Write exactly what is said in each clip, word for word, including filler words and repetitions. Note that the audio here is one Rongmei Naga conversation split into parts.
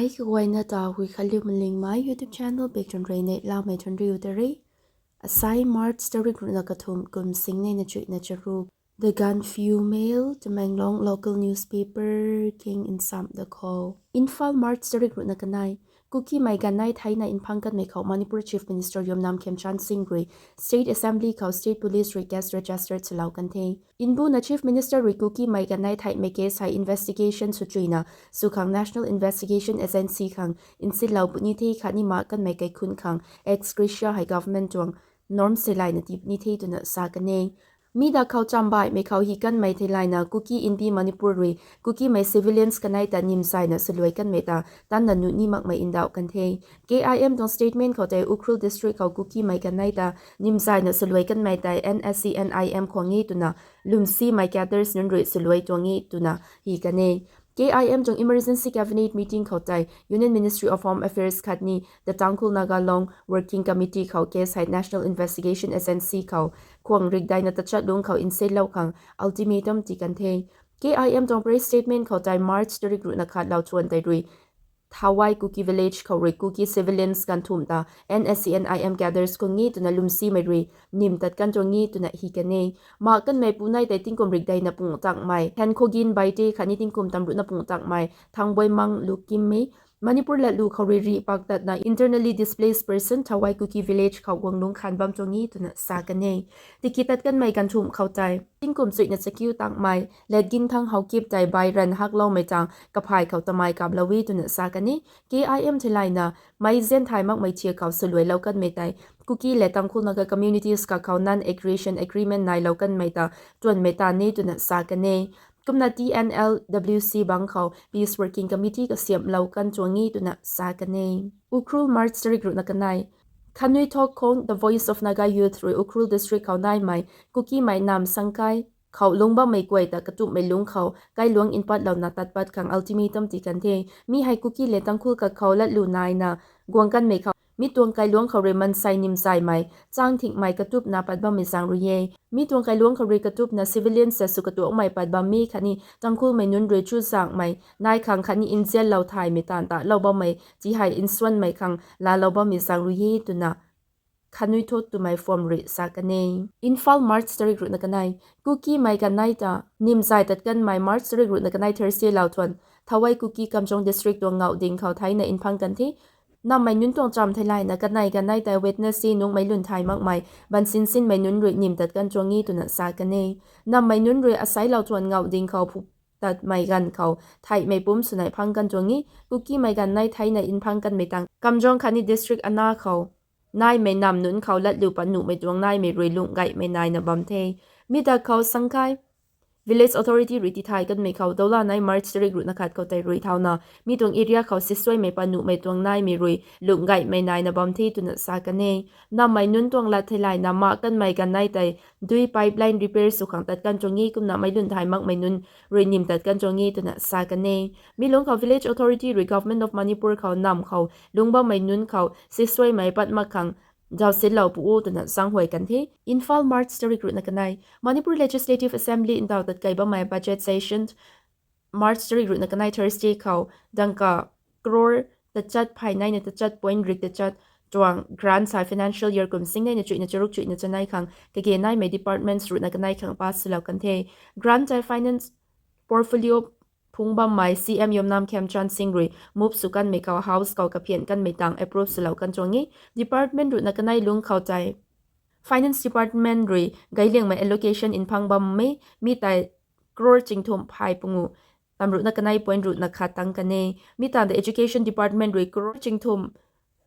Kaguayna ta Huikhanliu Malingmei YouTube channel bek tun rui neihlamei tun riu ta re. Asai March tarik ruhna kathumh kum sing neina chuihna charuk. The Gaanphiu Mail, Tamenglong local newspaper king nsam da khou. Imphal, March tarik ruhna kanei. Kukimei ganv nai theina mphang kanmei khou Manipur Chief Minister Yumnam Khemchand Singh rui State Assembly khou State Police rui case register swlou kan the. Mbuna Chief Minister rui Kukimei ganv nai theimei case hei investigation sw chuina sw khang National Investigation Agency khang nsinlou puni the khatni mak kanmei kaikhunc khang ex gratia hei government tuang norms theilayna tii puni the twna sa kan e. Mi da khou chambaihmei khou hi kanmei theilayna Kuki Inpi Manipur rui Kukimei civilians kanei ta nimzayna swluai kanmei ta tanna nuh ni makmei ndauh kan the. K I M tuang statement khou tei Ukhrul district khou Kukimei kanei ta nimzayna swluai kanmei tei N S C N I M khwang e twna lwmsimei cadres nunc rui swluai tuang e twna hi kan e. K I M tuang emergency cabinet meeting khou tei Union Ministry of Home Affairs khatni the Tangkhul Naga Long Working Committee khou case hei National Investigation Agency khou khwang rikdaina tachat lungc khou nsinlou khang ultimatum tii kan the. K I M tuang press statement khou tei March tarik ruhna khat lau thuan tei rui Thawai Kuki village khou rui Kuki civilians ganthumh ta N S C N I M cadres khwang e twna lwmsimei rui nim tat kan tuang e twna hi kan e. Mak kanmei punei tei tingkum rikdaina pung takmei Thenkhogin Baite khatni tingkum tamruhna pung takmei Thangboimang Lukimmei. Manipur latlu khou rui rih pak tatna internally displaced person Thawai Kuki village khou guang lungc khan bam tuang e twna sa kan e. Tiki tat kanmei ganthumh khou tei tingkum chuihna chakiu takmei Letginthang Haokip tei bai ran hakloumei tang kaphay khou tamei kaplou e twna sa kan e. K I M theilayna meic zian thay makmei thiak khou swluailou kanmei tei Kuki le Tangkhul Naga communities kakhou non-aggression agreement nailou kanmei ta tuanmei ta ni twna sa kan e. Kumna T N L W C bang khou Peace Working Committee kasiamhlou kan tuang e twna sa kan e. Ukhrul, March tarik ruhna kanei. Khanuithok khang The Voice of Naga Youth rui Ukhrul district khou naimei Kukimei nam Sangkai khou lungc bammei guay ta katumhmei lungc khou kailuangc mpatlouna tat pat khang ultimatum tii kan the. Mi hei Kuki le Tangkhul kakhou latlu naina guang kanmei khou mi tuang kailuangc khou rui mansei nimzaymei chang thingmei katupna pat bammei zaeng rui e. Mi tuang kailuangc khou rui katupna civilians ta sw katuangmei pat bammei khatni Tangkhulmei nunc rui chuzaenghmei nai khang khatni nzianlou thaymei taanv talou bammei ti hei nsuanmei khang laalou bammei zaeng rui e twna Khanuithok twmei form rui sa kan e. Imphal, March tarik ruhna kanei. Kukimei ganv nai ta nimzay tat kanmei March tarik ruhna kanei Thursday lau thuan Thawai Kuki Kamjong district tuang ngauh ding khou theina mphang kan the. Nammei nunc tuang cham theilayna kanei ganv nai tei Wednesday nungc meic lun thay makmei bansinsinmei nunc rui nim tat kan tuang e twna sa kan e. Nammei nunc rui asai lau thuan ngauh ding khou phu tatmei ganv khou theihmei pumc swna mphang kan tuang e. Kukimei ganv nai theina mphang kanmei tang Kamjong khatni district ana khou naimei nam nunc khou latlu pat nuhmei tuang naimei rui lungh gaymei naina bam the. Mi da khou Sangkai Village Authority rui tithay kanmei khou doula nai March tarik ruhna khat khou tei rui thauna mi tuang area khou sisuaimei pat nuhmei tuang naimei rui lungh gaymei naina bam the twna sa kan e. Nammei nunc tuang lat theilayna mak kanmei ganv nai tei dui pipeline repair sw khang tat kan tuang e kumna meic lun thay makmei nunc rui nim tat kan tuang e twna sa kan e. Mi lungc khou Village Authority rui Government of Manipur khou nam khou lungc bammei nunc khou sisuaimei pat mak khang zausinlou pu o twna zaenghuay kan the. Imphal, March tarik ruhna kanei. Manipur Legislative Assembly ndauh tat kei bammei budget session March tarik ruhna kanei Thursday khou dangka crore tachat phay neina tachat point rik tachat tuang grant hei financial year kum sing neina chuihna charuk chuihna chanei khang kage naimei departments ruhna kanei khang pass swlou kan the. Grant tei finance portfolio phungc bammei C M Yumnam Khemchand Singh rui move sw kanmei khou House khou kaphian kanmei tang approve swlou kan tuang e. Department ruhna kanei lungc khou tei Finance Department rui gayliangmei allocation mphang bam e, mi tei crore chingthumh phay pungu tamruhna kanei point ruhna khat tang kan e. Mi tangv ta Education Department rui crore chingthumh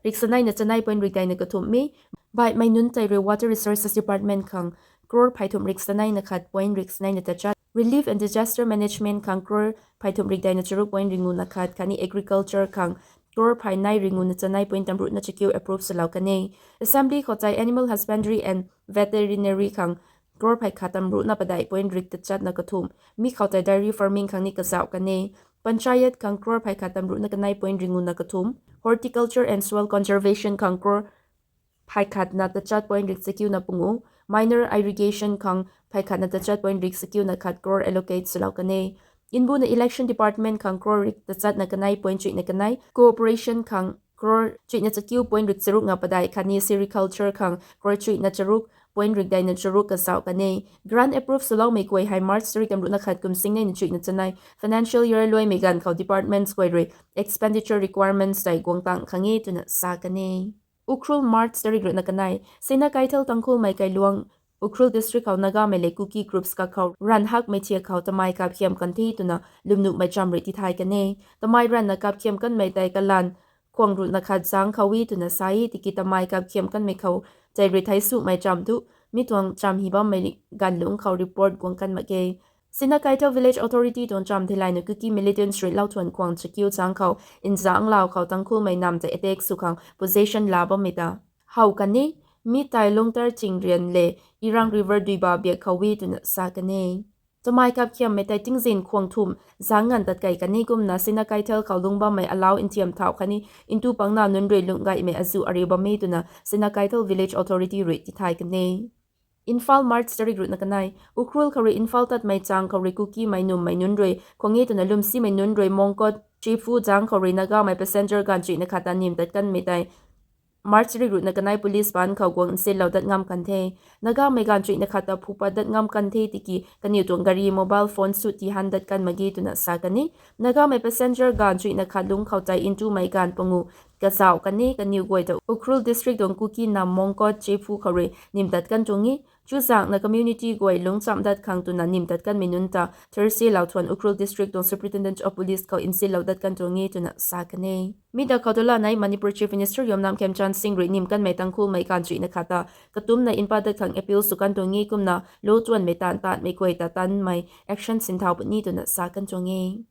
riksaneina chanei point rikdeina kathumh e. Baihmei nunc tei rui Water Resources Department khang crore phaythumh riksaneina khat point riksaneina tachat, Relief and Disaster Management khang crore phaythumh rikdeina charuk point ringuna khat khatni Agriculture khang crore phay nei ringuna chanei point tamruhna chakiu approve swlou kan e. Assembly khou tei Animal Husbandry and Veterinary khang crore phay khat tamruhna padeih point rik tachatna kathumh, mi khou tei dairy farming khang ni kazauh kan e. Panchayat khang crore phay khat tamruhna kanei point ringuna kathumh, Horticulture and Soil Conservation khang crore phay khatna tachat point rik chakiuna pungu, Minor Irrigation khang phay khatna tachat point rik chakiuna khat crore allocate swlou kan e. Nbuna election department khang crore rik tachatna kanei point chuihna kanei, cooperation khang crore chuihna chakiu point rik charuk nga padeih khatni sericulture khang crore chuihna charuk point rik deina charuk kazauh kan e. Grant approve swloumei guay hei March tarik tamruhna khat kum singnei na chuihna chanei financial year luaimei ganv khou departments guay rui expenditure requirements tei guang tang khang e twna sa kan e. Ukhrul, March tarik ruhna kanei. Sinakeithel Tangkhulmei kailuang Ukhrul district khou Nagamei le Kuki groups kakhou ranv hakmei thiak khou tamei kapkhiam kan the twna lwmnuhmei cham rui tithay kan e. Tamei ranvna kapkhiam kanmei tei kalanv khwang ruhna khat zangc khou e twna sa e. Tiki tamei kapkhiam kanmei khou tei rui thei sumei cham thu mi tuang cham hi bammei ganvlungc khou report guang kan mak ge. Sinakeithel village authority tuang cham theilayna Kuki militants rui Lauthuan khwang chakiu zangc khou nzanglau khou Tangkhulmei nam tei attack sw khang position la bammei ta how kan e. Mi tei Lungtar Chingrian le Irang River duiba biak khou e twna sa kan e. Tamei kapkhiammei tei tingzin khwang thumh zangc nganv tat kei kan e. Kumna Sinakeithel khou lung bammei alau nthiam thauh khatni ntu pangna nunc rui lungh gaymei azuh ariu bam e twna Sinakeithel village authority rui tithay kan e. Imphal, March tarik ruhna kanei. Ukhrul khou rui Imphal tatmei chang khou rui Kukimei nummei nunc rui khwang e twna lwmsimei nunc rui Mongkot Chephu zangc khou rui Nagamei passenger ganv chuihna khat ta nim tat kanmei tei March tarik ruhna kanei police baan khou guang nsinlou dat ngam kan the. Nagamei ganv chuihna khat ta phupat dat ngam kan the tiki kaniw tuang gari, mobile phone sut tihan dat kan mak ge twna sa kan e. Nagamei passenger ganv chuihna khat lungc khou tei ntumei ganv pangu kazauh kan e. Kaniw guay ta Ukhrul district tuang Kuki nam Mongkot Chephu khou rui nim tat kan tuang e. Chuzaenghna community guay lungc chamh dat khang twna nim tat kanmei nunc ta Thursday Lauthuan Ukhrul district tuang Superintendent of Police khou nsinlou dat kan tuang e twna sa kan e. Mi da khou tu lanei Manipur Chief Minister Yumnam Khemchand Singh rui nim kanmei Tangkhulmei ganv chuihna khat ta katumcna npat dat khang appeal sw kan tuang e. Kumna lou tuanmei taanv taanmei guay ta tanmei action sinthau puni twna sa kan tuang e.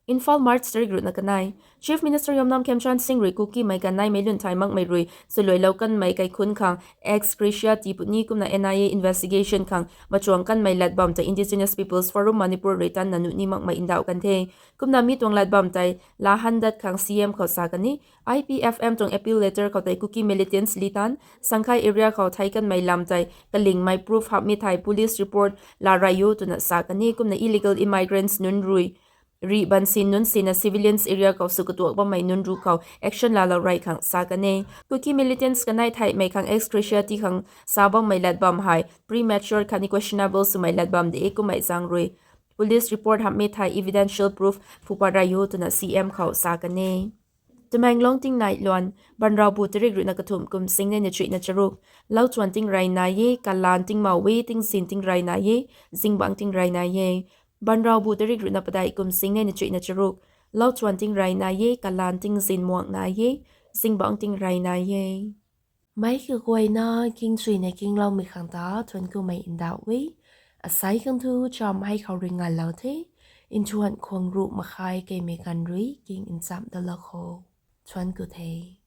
Imphal, March tarik ruhna kanei. Chief Minister Yumnam Khemchand Singh rui Kukimei ganv neimei lun thay makmei rui swluailou kanmei kaikhunc khang ex gratia tii puni kumna N I A investigation khang machuang kanmei latbam tei Indigenous Peoples Forum Manipur rui tanna nuh ni makmei ndauh kan the. Kumna mi tuang latbam tei laa han dat khang C M khou sa kan e. I P F M tuang appeal letter khou tei Kuki militants Litan, Sangkhai area khou thei kanmei lam tei kalingmei proof hamhmei thei police report laa rey o twna sa kan e. Kumna illegal immigrants nunc rui rih bansin nunc sina civilians area khou sw katuak bammei nunc ruc khou action laalou rey khang sa kan e. Kuki militants kanei theihmei khang ex gratia tii khang sa bammei latbam hei premature khatni questionable swmei latbam de e. Kummei zaeng rui police report hamhmei thei evidential proof phupat rey o twna C M khou sa kan e. Tamenglong tingnai luan. Banraubu tarik ruhna kathumh kum singnei na chuihna charuk. Lauchuan tingrey nai e, kalan tingmau e, tingzin tingrey nai e, zingbangc tingrey nai e. Banraubu tarik ruhna padeih kum singnei na chuihna charuk. Lauchuan tingrey nai e, kalan tingzin muang nai e, zingbangc tingrey nai e. Meic kaguayna kingchuina kingloumei khang ta thuanc kumei ndauh e. Asei khang thu cham hei khou rui ngalou the. Nthuan khwang ruh makhai keimei ganv rui king nchamh dalou kho. Thuanc ku the.